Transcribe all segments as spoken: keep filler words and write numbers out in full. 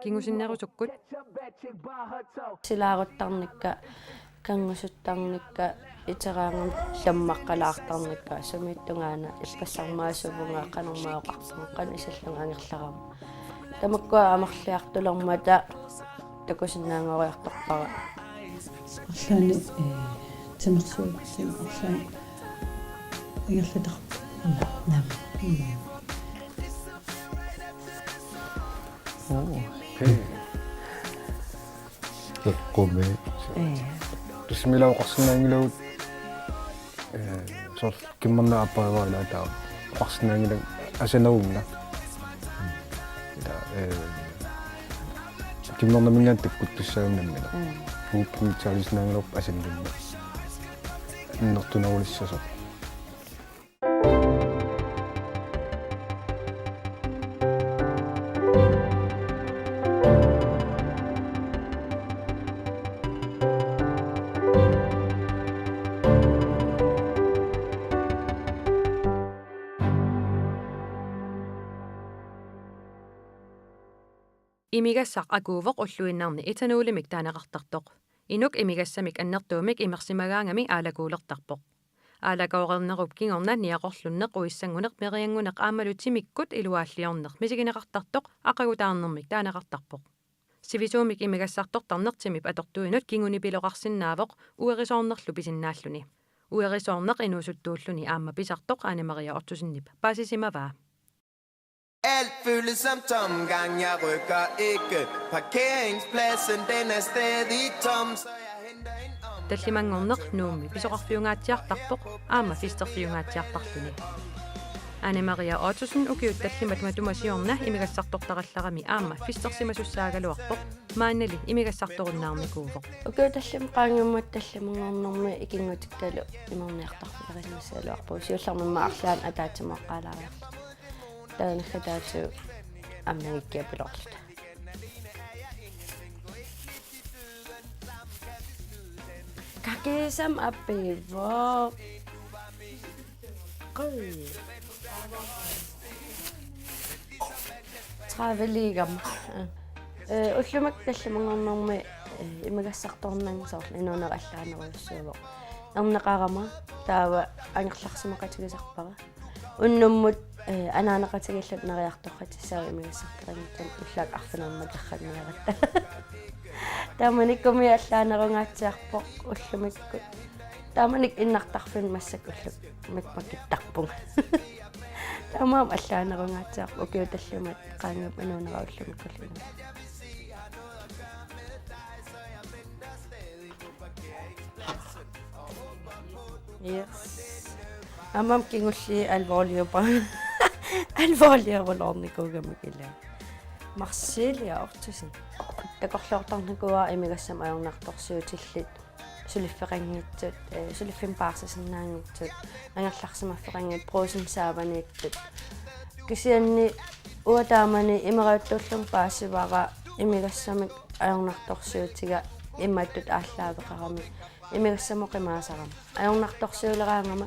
kingusinnerusukkut. Silaaruttarnikka, kanngusuttarnikka, iteraangama lammaqqalaartarnikka, sumiittungaana ippassarmaasuvunga qanormaa oqarpunga qanoq isillunga angerlarama. Tamakkua amerliartulermata takusinnaanngoriartorpara. Arlaanni, ee, timersuutsin arlaanni ingerlatarpoq. Naamik. Oo. Okei. Eqqumi. Ee. Tussimila oqarsinnaanngilagut, ee, soorlu kimmerneq aapparivaat ilaa taava oqarsinnaanngilagut asanerunga. Ilaa, ee, kimmernaminngaanniit takkuttussaagut nammineq. Mm. Puupput mitsaalisinnaanngilarput asanninneq. Innertunerulissasoq. Imigassaq akuuvoq ulluinnarni etanolimik taaneqartartoq. Inuk imigassamik annertuumik imersimagaangami aalakoortarpoq. Aalakooreernerup kingorna niaqorlunneq, uissannguneq, meriannguneq aammalu timikkut iluaalliorneq misigineqartartoq aqagutaarnermik taaneqartarpoq. Sivisuumik imigassartortarneq timip atortuinut kingunipiloqarsinnaavoq uerisoornerlu pisinnaalluni. Uerisoorneq inuusuttuulluni aamma pisartoq Ane Maria Ottosenip paasisimavaa. Alt føles som tomgang, jeg rykker ikke. Parkeringspladsen, den er stadig tom, så jeg henter en om. Tallimanngorneq Nuummi pisoqarfiungaatsiartarpoq aamma fisterfiungaatsiartarluni. Ane Maria Ottosen ukiut tallimat matuma siorna imigassartortarallarami aamma fistersimasussagaluarpoq, maannali imigassartorunnaarnikuuvoq. Ukiut tallimat qaangiummata tallimanngornermi ikinngutikkalu imerniartarfigerinnassaagaluarpugut, siullermik immaqa arlaannik ataatsimoorpallaariarluta. Taava naggataatigut ammagikkiapiloorluta. Kakiisam apiivoq. Quu. Traveliigama. Ee, ullumi tallimanngornermi, ee, imigassartornanga soorlu inuuneq allaanerujussuuvoq. Erneqarama taava angerlarsimaqatigisarpara. Unnummut, ee, anaaneqatigiilluta neriartortissaagut imigassartorinngitsumik, ullaakkut arfineq-marlunniaratta. Taamanikkumi allaanerungaatsiarpoq ullumikkut. Taamanikkut innartarfinni massakkut ullumi makittarpunga. Taamaammat allaanerungaatsiarpoq ukiut tallimat qaangiuppata inuunera ullumikkullu. Yes. Aamma kingulliit alvorliuppara. Alvorliuppara, alvorliuppara loornikuugamik ilaa. Marsilia Ottosen. Takorloortarnikuuara imigassamik ajornartorsiutillit, suliffeqanngitsut, ee, suliffimmik paarsisinnaanngitsut, angerlarsimaffeqanngitsut, Brugsenip saavaniittut. Kisianni uanga taamani imerajuttuullunga paasivara imigassamik ajornartorsiutiga imaattoq aallaaveqarami, imigassamut qimaasarama. Ajornartorsiuleraangama,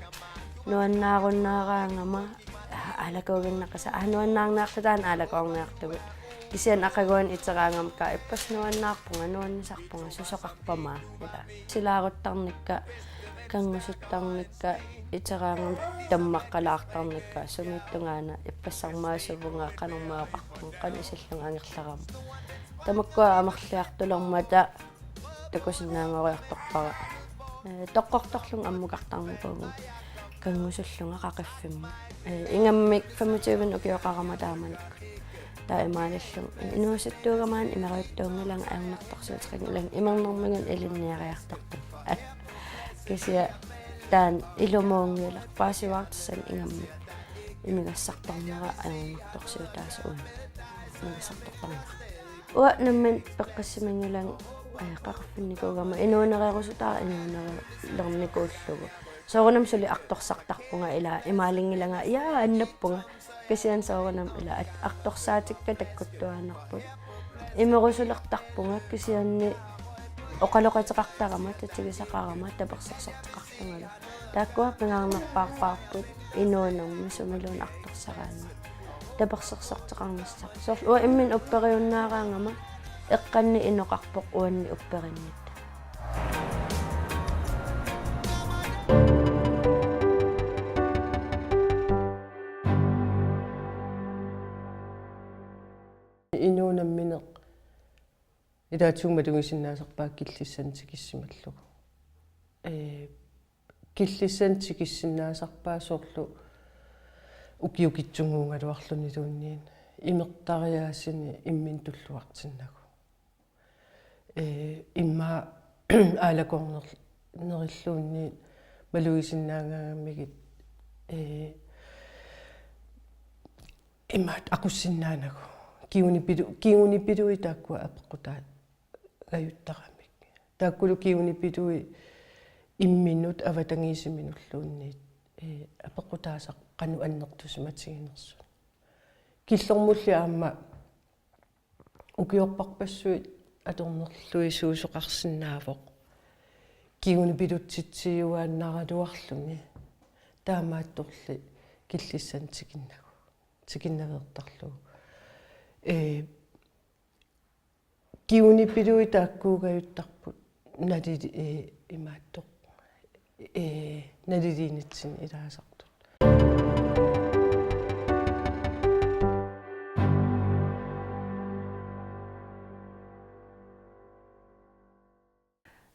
nuannaarunnaaraangama, aa, aalakoorinnaqisa, aa, nuannaarniarluta taanna aalakoorniartugut. Kisianni aqaguani iteraangama, kaa, ippassaq nuannaarpunga, nuannisarpunga, susoqarpa maa, ilaa. Silaaruttarnikka, kanngusuttarnikka, iteraangama lammaqqalaartarnikka, sumiittungaana ippassarmaasuvunga qanormaa oqarpunga qanoq isillunga angerlarama. Tamakkua amerliartulermata takusinnaanngoriartorpara. Ee, toqqortorlunga ammukartarnikuuvunga kanngusullunga qaqiffimmut. Ee, ingammik femogtyve ukioqarama taamanikkut. Taava imaalillunga, ee, inuusuttuugama-una imerajuttuunngilanga, ajornartorsiuteqanngilanga, imernermiguna ilinniariartortarpunga. Kisianni taanna ilumuunngilaq, paasivaartussaq ingammik imigassartornera ajornartorsiutaasa uani. Imigassartortarnera. Uanga nammineq peqqissimanngilara, ee, qaqiffinnikuugama inuunererusutara inuunerulernikuullugu. Soorunami suli artorsartarpunga, ilaa, imaalinngilara, jaa, annappunga. Kisianni soorunami, ilaa, at-, artorsaatikka takkuttuaannarput. Imerusulertarpunga kisianni oqaloqateqartarama, tatigisaqarama, tapersersorteqartungalu. Taakkua pingaarnerpaarpaarput inuunermi sumiluunniit artorsaraanni. tapersersorteqarnissaq. Soorlu uanga imminut upperiunnaaraangama eqqanni inoqarpoq uanni upperinnitta. Inuup nammineq ilaatigut malugisinnaasarpaa killissanik tikissimallugu. Ee, killissanik tikissinnaasarpaa soorlu ukiukitsunnguugaluarluniluunniit imertariaasini imminut tulluartinnagu. Ee, immaqa aalakoorner-, nerilluunniit malugisinnaagaangamigit, ee, imaattoq aqussinnaanagu. Kingunipilu-, kingunipiluit taakkua apeqqutaagajuttaramik. Taakkulu kingunipiluit imminut avatangiisinulluunniit, ee, apeqqutaasarput qanoq annertusimatiginersut. Killormulli aamma ukiorparpassuit atornerluisuusoqarsinnaavoq. Kingunipilutsitsiuaannaraluarluni. Taamaattorli killissanik tikinnagu. Tikinnaveertarlugu. Ee, kingunipiluit taakkuugajuttarput nalili-, ee, imaattoq, ee, naliliinitsinni ilaasartut.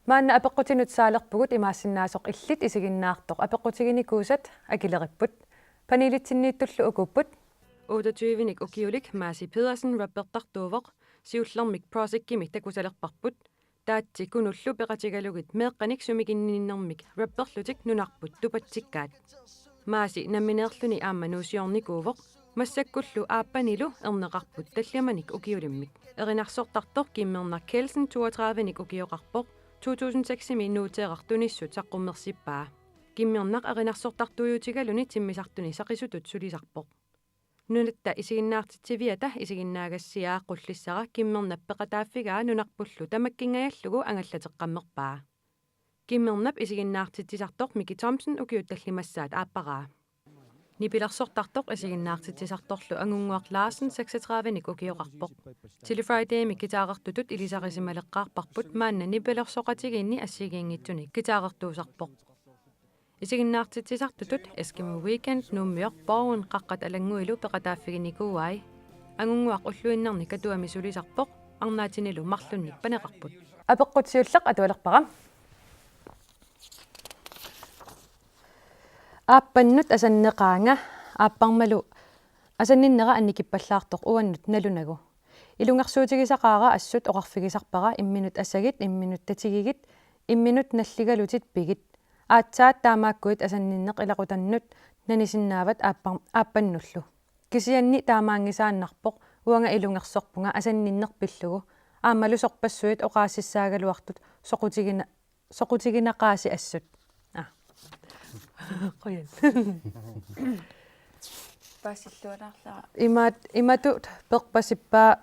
Maanna apeqqutinut saalerpugut imaassinnaasoq illit isiginnaartoq apeqqutiginikuusat akileripput. Panelitsinniittullu ukuupput: otteogtyvenik ukiulik Maasi Pedersen rappertartuuvoq, siullermik Projectimi takusalerparput, Taatsi Kunullu peqatigalugit meeqqanik sumiginninnermik rapperlutik nunarput tupatsikkaat. Maasi nammineerluni aamma nuusiornikuuvoq, massakkullu aappanilu erneqarput tallimanik ukiulimmik. Erinarsortartoq Kimmernaq Kelsen toogtredivenik ukioqarpoq, to tusind seksimi Nuuteeraq tunissut saqqummersippaa. Kimmernaq erinarsortartuujutigaluni timmisartuni saqisutut sulisarpoq. Nunatta isiginnaartitsiviata isiginnaagassiaa Qullissara Kimmernap peqataaffigaa nunarpullu tamakkiingajallugu angallateqqammerpaa. Kimmernap isiginnaartitsisartoq Miki Thomsen ukiut tallimassaat aapparaa. Nipilersortartoq isiginnaartitsisartorlu Angunnguaq Larsen seksogtredivenik ukioqarpoq. Chilly Fridaymi guitarertutut ilisarisimaleqqaarparput, maanna nipilersoqatigiinni assigiinngitsunik guitarertuusarpoq. Isiginnaartitsisartutut Eskimo Weekend, Nuummiorpoq, Qaqqat Alannguilu peqataaffiginikuuai. Angunnguaq ulluinnarni Katuami sulisarpoq, arnaatinilu marlunnik paneqarput. Apeqqut siulleq atualerpara. Aappannut asanneqaanga, aapparmalu asanninnera annikippallaartoq uannut nalunagu. Ilungersuutigisaqaara assut oqarfigisarpara imminut asagit, imminut tatigigit, imminut nalligalutit pigit. Aatsaat taamaakkuit asanninneq ilaqutannut nanisinnaavat aappar-, aappannullu. Kisianni taamaanngisaannarpoq uanga ilungersorpunga asanninneq pillugu, aammalu sorpassuit oqaasissaagaluartut soqutigina-, soqutiginaqaasi assut. Ah. Qujan. Paasillualaarlara. Imaat-, imatut perpasippaa: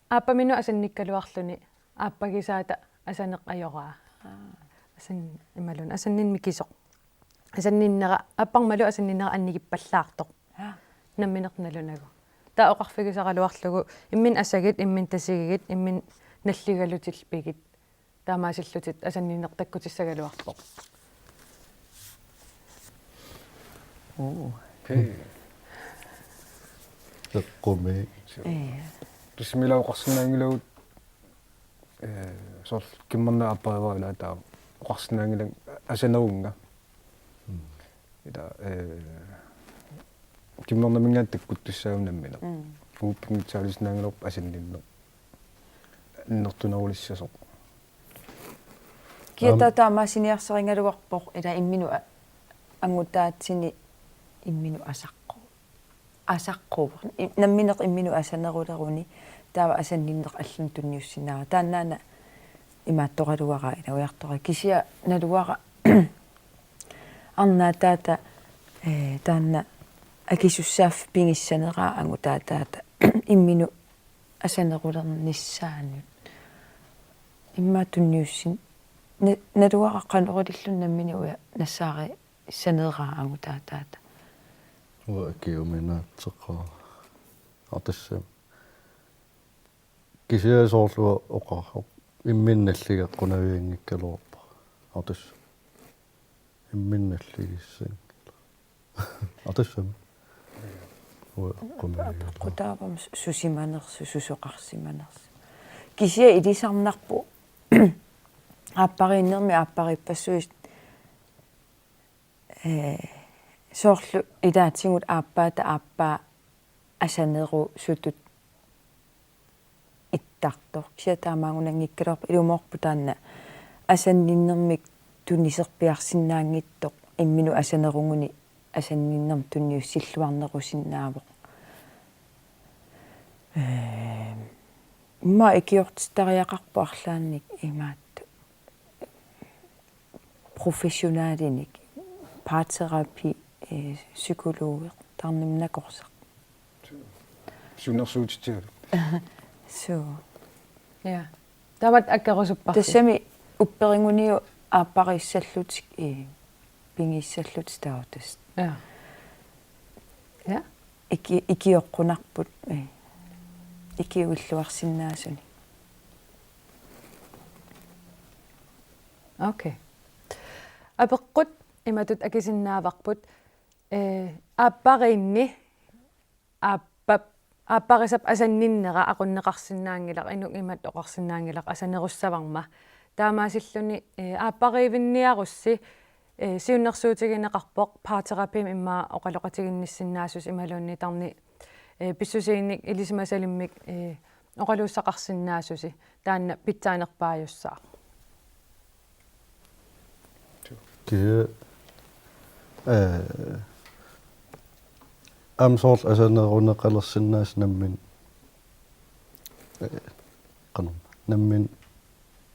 aappaminut asannikkaluarluni aappagisaata asaneq ajoraa. Aa. Asan-, imaluunniit asanninneq mikisoq. Asanninnera, aapparmalu asanninnera annikippallaartoq. Aa. Nammineq nalunagu. Taava oqarfigisaraluarlugu imminut asagit, imminut tatigigit, imminut nalligalutit pigit. Taamaasillutit asanninneq takkutissagaluarpoq. Oo. Okay. Eqqumi. Ee. Tussimila oqarsinnaanngilagut, ee, soorlu Kimmernaq aapparivaat ilaa, taava oqarsinnaanngilagut asanerunnga. Mm. Ila, ee, Kimmernaminngaanniit takkuttussaavugut nammineq. Mm. Uagut pinngitsaalisinnaanngilarput asanninneq annertunerulissasoq. Kiata Aam. Taamaasiniarsarigaluarpoq ila imminut a-, angutaatini imminut asaqqu-, asaqquuvoq. I-, nammineq imminut asaneruleruni taava asanninneq allanut tunniussinnaavara. Taannaana imaattoraluaraa ila ujartoraa. Kisianni naluara arnaataata, ee, taanna akisussaaffik pigissaneraa angutaataata imminut asanerulernissaanut. Immaqa tunniussin-, na-, naluara qanoq ililluni nammineq uja nassaarisaneraa angutaataata. Uanga akiuminaatseqaara. Aa, tassami. Kisianni soorlu oqarpoq. Imminut nalligeqqunavianngikkaluarpara. Aa, tassami. Imminut nalligissanngilaq. Aa, tassami. Uanga eqqumiigilaarpara. Apeqqutaavoq susimanersoq, susoqarsimanersoq. Kisianni ilisarnarpoq aappariinnermi aappariippassuit, ee, soorlu ilaatigut aappaata aappaa asanerusutut ittartoq. Kisianni taamaanngunanngikkaluarpoq, ilumoorpoq taanna asanninnermik tuniserpiarsinnaanngitsoq imminut asaneruguni asanninnermik tunniussilluarnerusinnaavoq. Ee, immaqa ikiortittariaqarpoq arlaannik imaattoq professionalinik, parterapi, eh, psykologi, tarnimnakorsaq. Siunnersuutitsigalugu. Suu. Ja. Taamatut akerusupparsi. Tassami upperiguniuk aappariissallutik, eh, pigiissallutik taava tassa. Ja. Ja. Iki-, ikioqqunarput, eh, ikiuilluarsinnaasunik. Okay. Apeqqut imatut akisinnaavarput, eh, aappariinni aappap-, aapparisap asanninnera aqunneqarsinnaanngilaq, inuk imatut oqarsinnaanngilaq asanerussavarma. Taamaasilluni, eh, aappariivinniarussi, eh, siunnersuutigineqarpoq parterapimi immaqa oqaloqatiginnissinnaasusi imaluunniit tarnip, eh, pissusiinik ilisimasalimmik, eh, oqaluussaqarsinnaasusi, taanna pitsaanerpaajussaaq. Kisianni, eh, aamma soorlu asaneruneqalersinnaasut nammineq, eh, qanormaa, nammineq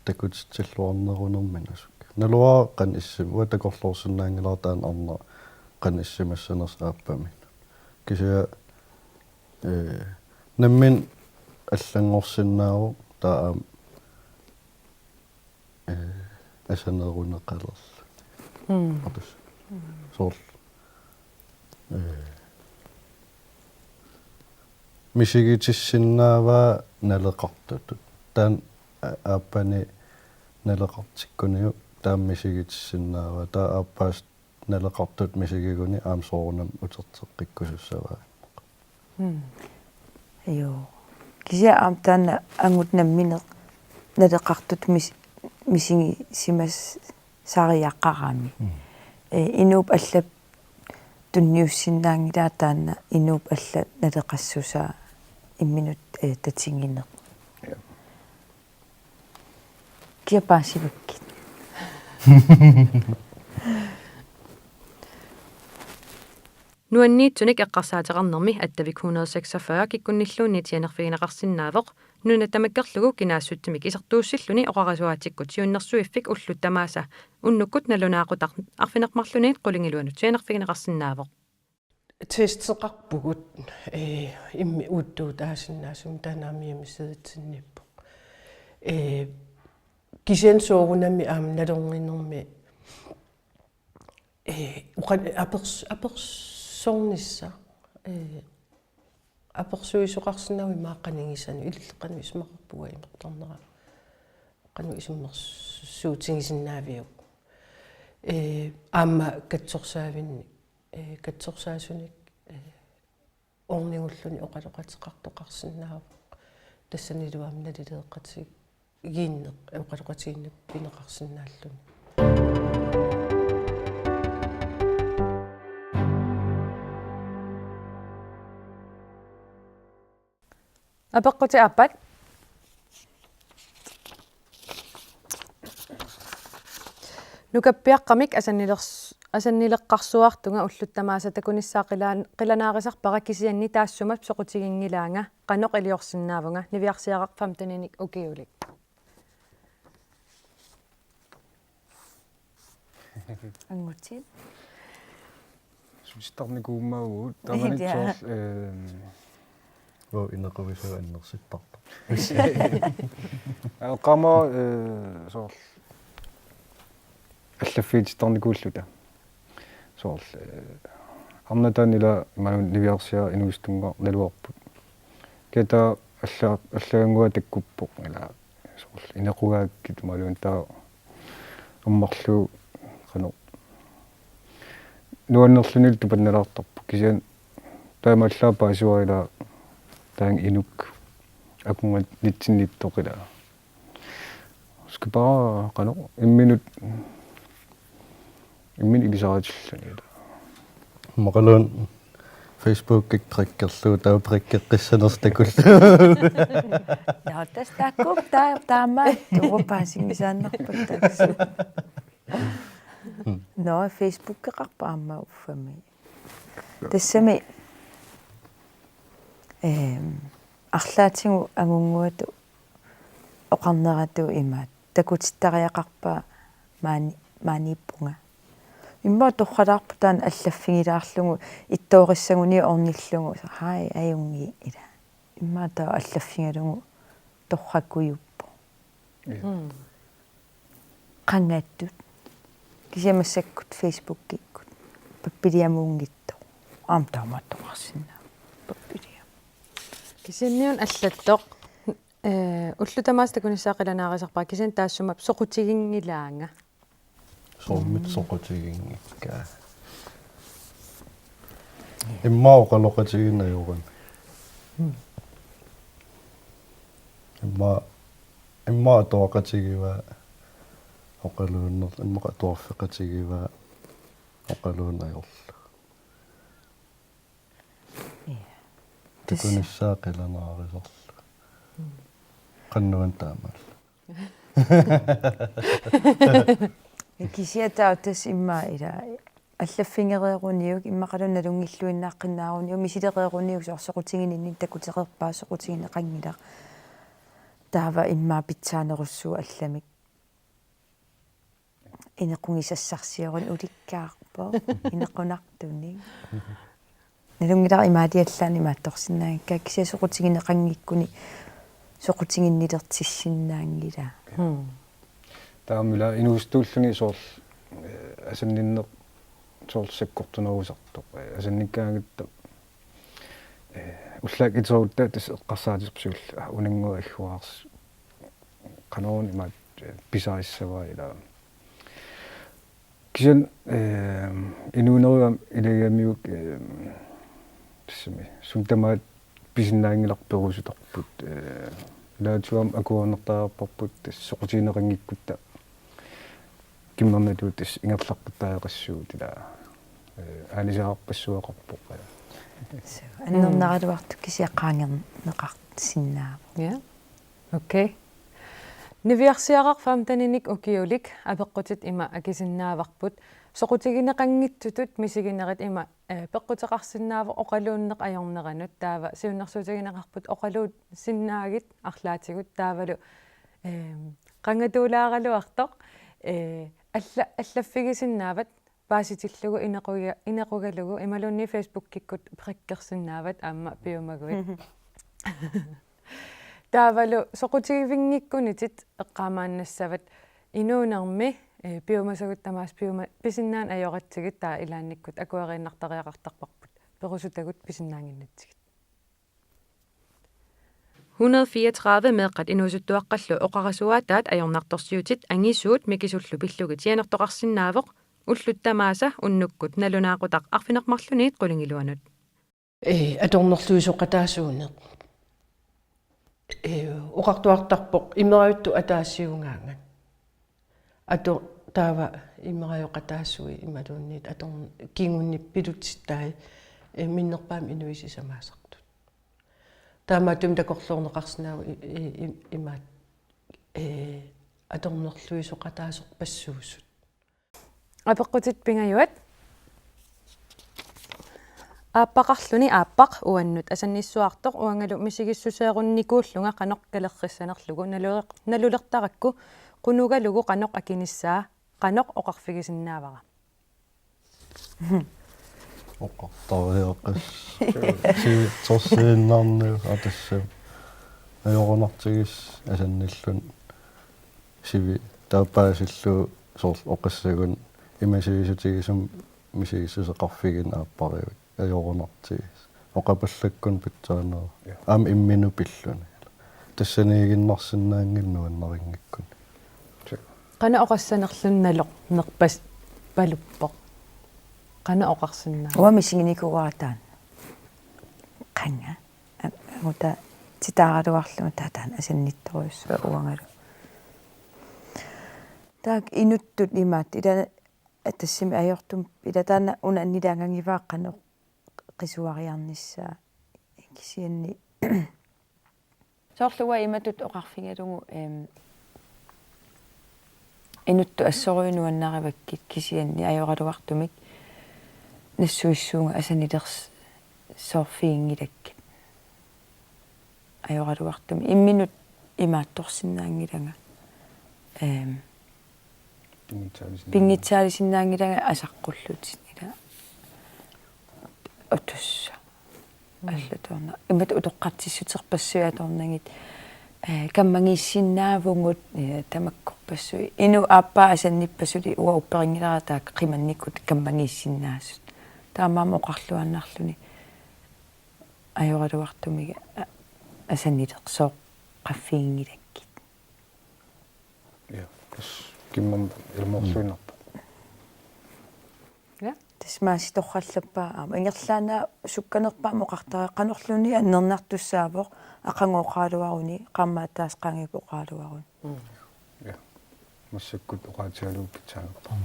takutitsilluarnerunerminni asuki. Naluara qanoq issima, uanga takorloorsinnaanngilara taanna arnaq qanoq issimassanersoq aappaminut. Kisianni, eh, nammineq allanngorsinnaavoq taava aamma, eh, asaneruneqalerluni. Mm. Atas. Mm. Soorlu. Eh, misigitissinnaavaa naleqartutut. Taanna a-, aappani naleqartikkuniuk taama misigitissinnaavaa. Taava aappaat naleqartutut misigiguni aamma soorunami uterteqqikkusussavaa. Mm. Joo. Kisianni aamma taanna angut nammineq naleqartutut mis-, misigisimasariaqarami. Mm. Eh, inuup allap tunniussinnaanngilaa taanna inuup alla naleqassusaa imminut, eh, tatigineq. Ja. Kia paasivakkit. Nuanniitsunik eqqarsaateqarnermi Attavik hundrede seksogfyrre kikkunnilluunniit sianerfigineqarsinnaavoq, nuna tamakkerlugu kinaassutsimik isertuussilluni oqarasuaatsikkut siunnersuiffik ullut tamaasa unnukkut nalunaaqutaq arfineq-marluniit qulingiluanut sianerfigineqarsinnaavoq. Testeqarpugut, eh, immi uuttuutaasinnaasumik taanna aamma hjemmesidetsinniippoq. Eh, kisianni soorunami aamma nalorninermi, eh, oqa-, apers-, apersornissaq, eh, apersuisoqarsinnaavoq immaqa qanigisanut, illit qanoq isumaqarpunga imertarnera, qanoq isummersuutigisinnaaviuk. Eh, aamma katsorsaavinni, eh, katsorsaasunik, eh, ornigulluunniit oqaloqateqartoqarsinnaavoq. Tassanilu aamma nalileeqatigiinneq, oqaloqatigiinneq pineqarsinnaalluni. Apeqqutit aappat. Nukappiaqqamik asannilers-, asannileqqarsuartunga ullut tamaasa takunissaa qilaan-, qilanaarisarpara, kisianni taassuma soqutiginngilaanga, qanoq iliorsinnaavunga, niviarsiaraq femteninik ukiulik. Angutit. Sulisittarnikuummavugut tamanit. Ja. Soorlu, ehm, uanga inequvisua annersittartoq. Aa, qama, eh, soorlu allaffiitittarnikuulluta. Soorlu, eh, Arnataani ila imaluunniit niviarsiaq inuusuttunngooq naluarput. Kisianni alla-, allagannguaq takkuppoq ila soorlu inequgaakkit imaluunniit taava ammarlugu qanoq nuannerluni tupannalaartarpoq kisianni taamaallaat paasivara ila taanna inuk akornannitsinnittoq ila. Skal bare qanoq imminut imminut ilisaritilluni ila. Immaqaluunniit Facebookikkut prikkerlugu taava prikkeqqissanersoq takullugu. Ja, tassa taakku taa-, taamaattoq paasinngisaannarput tassa. Nå, Facebookeqarpoq aamma uffami. Tassami, ehm, arlaatigut angunnguatut oqarneratut imaattoq takutittariaqarpaa maani-, maaniippunga. Immaqa torralaarpoq taanna allaffigilaarlugu ittoorissaguni ornillugu. Haj, ajunngilaq ila. Immaqa taava allaffigalugu torrakujuppoq. Ja. Mm. Qangattut. Kisianni massakkut Facebookikkut. Pappiliamuunngitsoq. Aamma taamaattoqarsinnaavoq. Pappiliam. Kisianni una allattoq. Eh, ullut tamaasa takunissaa qilanaarisarpara kisianni taassuma soqutiginngilaanga. Soormita soqutiginngikkaa. Immaqa oqaloqatigiinneq ajorami. Immaqa, immaqa atuaqatigivaa oqaluunneq, immaqa atuarfeqatigivaa oqaluunneq ajorlugu. Ja. Takunissaa qilanaarisarlugu. Mm. Qanoq taamaallaat. Kisianni taava tassa immaqa ila allaffigereeruniuk immaqaluunniit nalunngilluinnaaqqinnaaruniuk misilereeruniuk soorlu soqutigininni takutereerpaa soqutigineqanngilaq. Taava immaqa pitsaanerussuuvoq allamik. Inequgisassarsioruni ulikkaarpoq. Inequnartunik. Nalunngilara imaaliallaanni imaattorsinnaanngikkaa kisianni soqutigineqanngikkuni soqutiginnilertissinnaanngilaa. Hmm. Taamaallaat inuusuttuulluni soorlu, eh, asanninneq soorlu sakkortunerusartoq. Eh, asannikkaangatta, eh, ullaakkut iterutta tassa eqqarsaatisarput siulleq, ah, unannguaq agguararsuaq. Qanoruna imaattoq, eh, pisarissavaa ilaa. Kisianni, eh, inuunerup aamma ilagigamiuk, eh, tassami, suut tamaat pisinnaanngilarput perusutarput, eh, ilaatigut aamma akuerinertariaqarparput, tassa soqutigineqanngikkutta kimmernatuut tassa ingerlaqqittariaqassuugut ilaa, eh, aalisagaqarpassuaqarpoq. Suu, annernaraluartoq kisianni qaangerneqarsinnaavoq. Ja. Okay. Niviarsiaraq femteninik ukiulik apeqqutit ima akisinnaavarput. Soqutigineqanngitsutut misiginerit ima, eh, peqquteqarsinnaavoq oqaluunneq ajorneranut taava siunnersuutigineqarput oqaluussinnaagit arlaatigut taavalu, eh, qangatuulaaraluartoq, eh, alla-, allaffigisinnaavat paasitillugu inequga-, inequgalugu imaluunniit Facebookikkut prikkersinnaavat aamma piumaguit. Taavalu soqutigivinngikkunitit eqqaamaannassavat inuunermi, eh, piumasagut tamaasa piuma-, pisinnaaneq ajoratsigit taava ilaannikkut akueriinnartariaqartarparput perusutagut pisinnaannginnatsigit. Hundrede fireogtredive meeqqat inuusuttuaqqallu oqarasuaataat ajornartorsiutit angisuut mikisullu pillugit sianertoqarsinnaavoq ullut tamaasa unnukkut nalunaaqutaq arfineq-marlunut qulingiluanut. Ee, atornerluisoqataasuuneq. Ee, oqartuartarpoq imerajuttut ataasiugaangat. Ato-, taava imerajoqataasui imaluunniit atorn-, kingunnit pilutittai, ee, minnerpaamik inuit sisamaasartut. Taamaattumik takorluuisoqarsinnaavoq i-, i-, i-, imaat, ee, atornerluisoqataasorpassuusut. Apeqqutit pingajuat. Aappaqarluni aappaq uannut asannissuartoq uangalu misigissuseerunnikuullunga qanoq kalerrissanerlugu naluleq-, nalulertarakku qunugalugu qanoq akinissaa qanoq oqarfigisinnaavara. Oqartariaqas. Sivitsorsiinnarniu atassam. Ajorunartigis asannillun sivi taava paasillugu soorlu oqassagun imasivisutigisumik misigissuseqarfigineq aappariviuk ajorunartigisoq. Oqapallakkunik pitsaaneruvoq. Ja. Aamma imminut pilluni. Tassaniiginnarsinnaanngilaq nuannarinngikkunik. Qanoq oqassanerluni naloq nerpas paluppoq. Qanoq oqarsinnaa-? Uanga misiginikuuara taanna. Qanga. Anguta titaaraluarlunga taava taanna asannittorujussuaq uangalu. Taakku inuttut imaattoq ila tassami ajortumik ila taanna una annilaangangivaa qanoq qisuariarnissaa kisianni. Soorlu uanga imatut oqarfigalugu, em, inuttut assorujuk nuannarivakkit kisianni ajoraluartumik nassuissuunga asanilersoorfiginngilakkit. Ajoraluartumik imminut imaattorsinnaanngilanga. Em, Pinngitsaalisinnaanngilanga. Pinngitsaalisinnaanngilanga asaqqullutit ila. Utussa. Mm. Allatut una. Imatut utoqqatsissuterpassuit atornagit, eh, kammagiissinnaavugut, eh, tamakkorpassuit. Inuk aappaa asannippassuit uanga upperinngilara taakku qimannikkut kammagiissinnaasut. Taamaammat oqarluinnarluni ajoraluartumik a-, asanilersoorfiginngilakkit. Ja, tassa kimmam ilmoorluinnarpoq. Ja. Tassa maasi torrallappaa aamma. Ingerlaannaq sukkanerpaamik oqartariaqarnerluni annernartussaavoq aqagu oqaraluaruni, qaammat ataaseq qaangiupput oqaraluaruni. Mm. Ja. Massakkut oqaatigalugu pitsaanerpaaq.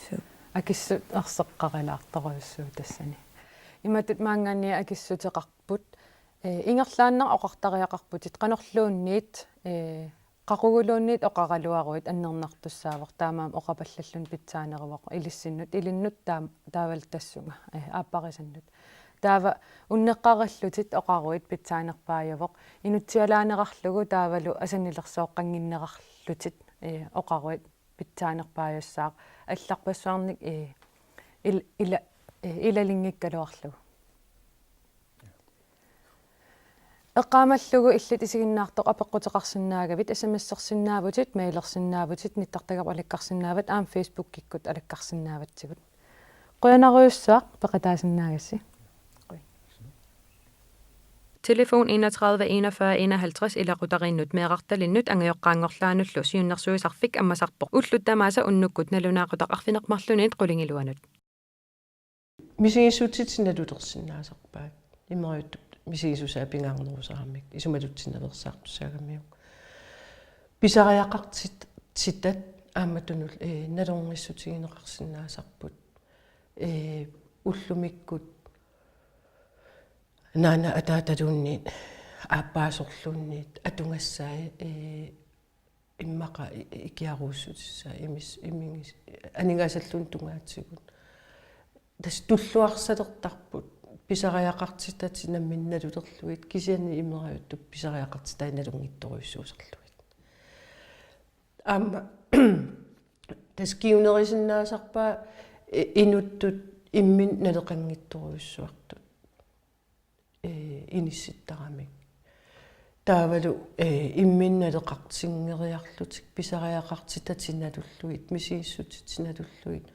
Suu. Akissut erseqqarilaartorujussuuvoq tassani. Imatut maanngaanniit akissuteqarput. Eh, ingerlaannaq oqartariaqarputit qanorluunniit, eh, qaquguluunniit oqaraluaruit annernartussaavoq taamaammat oqapallalluni pitsaaneruvoq ilissinnut ilinnut taam-, taavalu tassunga, eh, aapparisannut. Taava unneqqarillutit oqaruit pitsaanerpaajuvoq inutsialaanerarlugu taavalu asanilersoqqannginnerarlutit, eh, oqaruit pitsaanerpaajussaaq allarpassuarnik, eh, il-, ila-, eh, ilalinngikkaluarlugu. Eqqaamallugu illit isiginnaartoq apeqquteqarsinnaagavit, S M S-ersinnaavutit, mailersinnaavutit, nittartagarput alakkarsinnaavat, aamma Facebookikkut alakkarsinnaavatsigut. Qujanarujussuaq peqataasinnaagassi. Telefon enogtredive enogfyrre enoghalvtreds ilaqutariinnut meerartalinnut angajoqqaanngorlaanullu siunnersuisarfik ammasarpoq ullut tamaasa unnukkut nalunaaqutaq arfineq-marlunut qulingiluanut. Misigissutit nalulersinnaasarpaat. Imeriuttup misigissusaa pingaarnerusaramik isumatutsinnaveersaartussaagamiuk. Pisariaqartitat aamma tunul, eh, nalornissutigineqarsinnaasarput. Eh, ullumikkut naana ataataluunniit, aappaasorluunniit, atugassai, eh, immaqa i-, ikiaruussutissaa imis-, imigis-, aningaasalluunniit tungaatigut. Tassa tulluarsalertarput, pisariaqartitatit namminneq nalulerlugit, kisianni imeriuttup pisariaqartitai nalunngitsorujussuusarlugit. Aamma tassa kingunerisinnaasarpaa i-, inuttut imminnut naleqanngitsorujussuartut. Eh, inissittaramik. Taavalu, eh, imminnut naleqartinngeriarlutik, pisariaqartitatit nalullugit, misigissutitit nalullugit.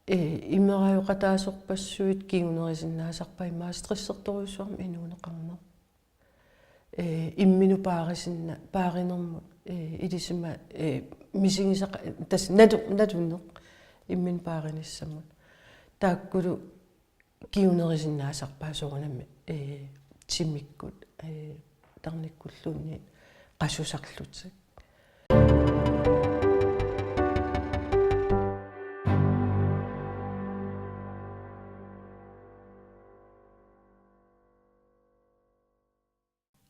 Eh, imerajoqataasorpassuit kingunerisinnaasarpaa immaqa stressertorujussuarmik inuuneqarneq. Eh, imminut paarisinna-, paarinermut, eh, ilisima, eh, misigisaqa-, tassa nalu-, naluneq imminut paarinissamut. Taakkulu kingunerisinnaasarpaa soorunami, eh, timikkut, eh, tarnikkulluunniit qasusarlutik.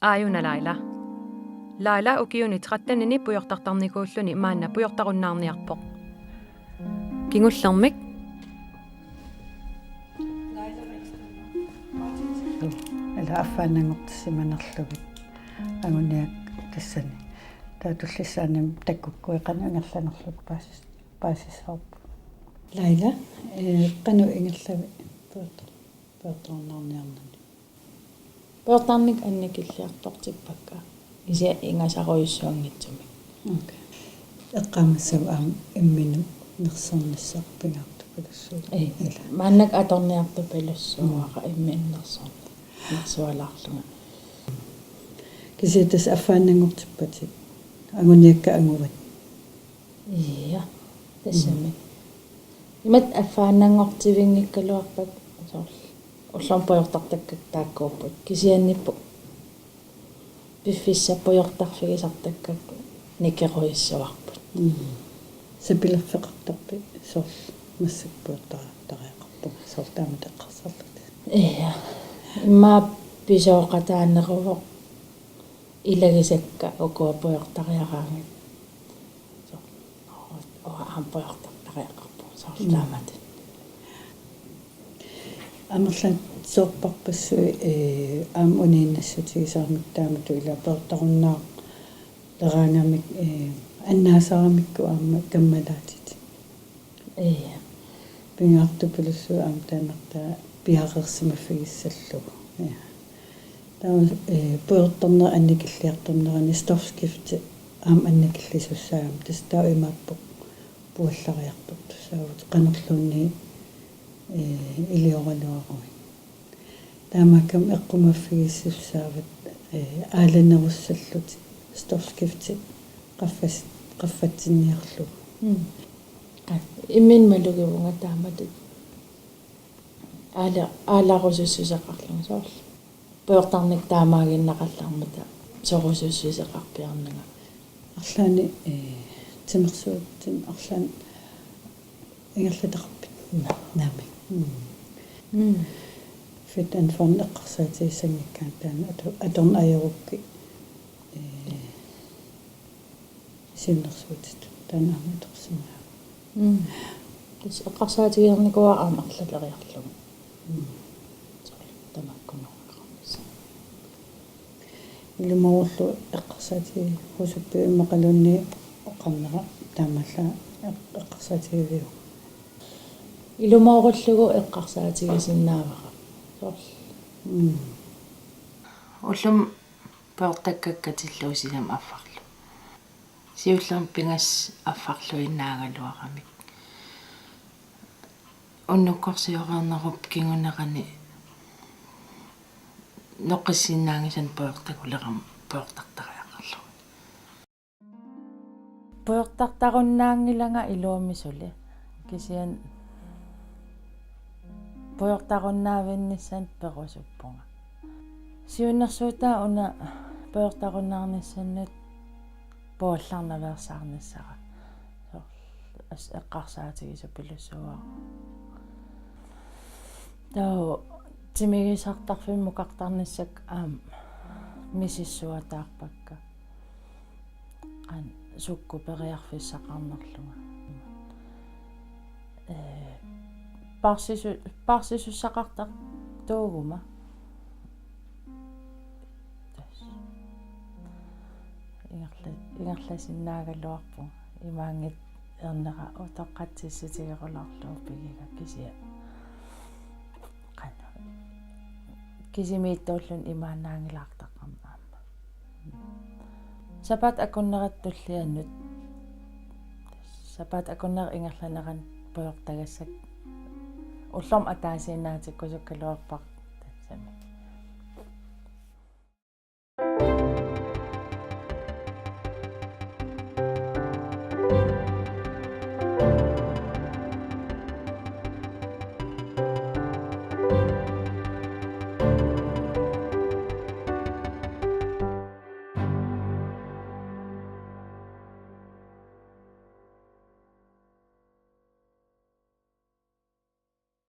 Aajuna Laila. Laila ukiuni trettenini pujortartarnikuulluni maanna pujortarunnaarniarpoq. Kingullermik. Ila affaannanngortissimanerlugit. Anguniakkat tassani. Taava tullissaani takkukkuit qanoq ingerlanerlutit paasis-, paasissavarput. Laila, eh, qanoq ingerlavit pujortar-, pujortarunnaarniarnani? Pujortarnikkut annikilliartortippakka. Kisianni ingasarujussuanngitsumik. Okay. Eqqaamassavat aamma imminut nersornissaq pingaartumik. Ii, maannakkut atorniartupilussuuara imminnersornersualaarlunga. Kisianni tassa affaannanngortippatit anguniakkat anguvat. Ii, tassami. Imatut affaannanngortivinngikkaluarpat soorlu ullormut pujortartakkakka taakkuupput. Kisianni pu-, piffissaq pujortarfigisartakkakka nikerujussuarput. Mm. Sapilerfeqartarpit soorlu massakkut pujortariaqarpunga soorlu taamatut eqqarsarlutit. Ii. Immaqa pisooqataaneruvoq ilagisakka ukua pujortariaraangat. Soorlu uanga aamma pujortartariaqarpunga soorlu taamatut. Amerlasoorparpassuit, ee, aamma uniinnassutigisarami taamatut ila pujortarunnaarleraangamik, ee, annaasaramikku aamma kammalaatit. Ii. Pingaartupilussuit aamma taannartaa piareersimaffigissallugu. Ii. Taava, ee, pujortarneq annikilliartornerani stofskifte aamma annikillisussaagami tassa taava imaappoq puallariartortussaavutit qanorluunniit, ee, ilioraluaruit. Taamaakkami eqqumaffigisussaavat, ee, aalanerussallutit stofskifte qaffas-, qaffatsinniarlugu. Mm. Aa, imminut malugivunga taamatut. Aala-, aalarusussuseqarlunga soorlu. Pujortarnikkut taamaaginnaqallarmata sorusussuseqarpiarnanga. Arlaanni, ee, timersuutsimik arlaanni ingerlataqarpit? Naa-, naamik. Mm. Mm. Fit and Fun eqqarsaatigissanngikkaanni taanna atu-, atorneq ajorukkit, ee, siunnersuutitut taanna aamma atorsinnaavat. Mm. Tassa eqqarsaatigereernikuuara aamma arlaleriarlugu. Mm. Soorlu tamakkununnga. Ilumoorullugu eqqarsaatigigusuppiuk immaqaluunniit oqarnera taamaallaat eq-, eqqarsaatigiviuk? Ilumoorullugu eqqarsaatigisinnaavara. Soorlu. Mm. Ullumi pujortakkakka katillugu sisamat affarlu. Siullermik pingasut affarluinnaagaluaramik. Unnukkorsioreernerup kingunerani noqqissinnaanngisannik pujortakulerama pujortartariaqarlunga. Pujortartarunnaanngilanga iluamik suli. Kisianni pujortarunnaavinnissamut perusuppunga. Siunnersuutaa una pujortarunnaarnissannut puallarnaveersaarnissara. Soorlu as-, eqqarsaatigisuppilussuuara. Taava timigisartarfimmukartarnissakka aamma misissuataarpakka. Qanoq sukkut periarfissaqarnerlunga. Ee, paarsisu-, paarsisussaqartartuuguma. Tassa. Ingerla-, ingerlasinnaagaluarpunga. Imaanngitsoq ernera utoqqatsissutigerulaarlugu pigiga kisianni. Qanoq. Kisimiittuulluni imaannaanngilaartaqarmat aamma. Sapaatip akunnerata tullianut. Sapaatip akunnera ingerlanerani pujortagassakka. Ullormut ataasiinnaatikkusukkaluarpara tassami.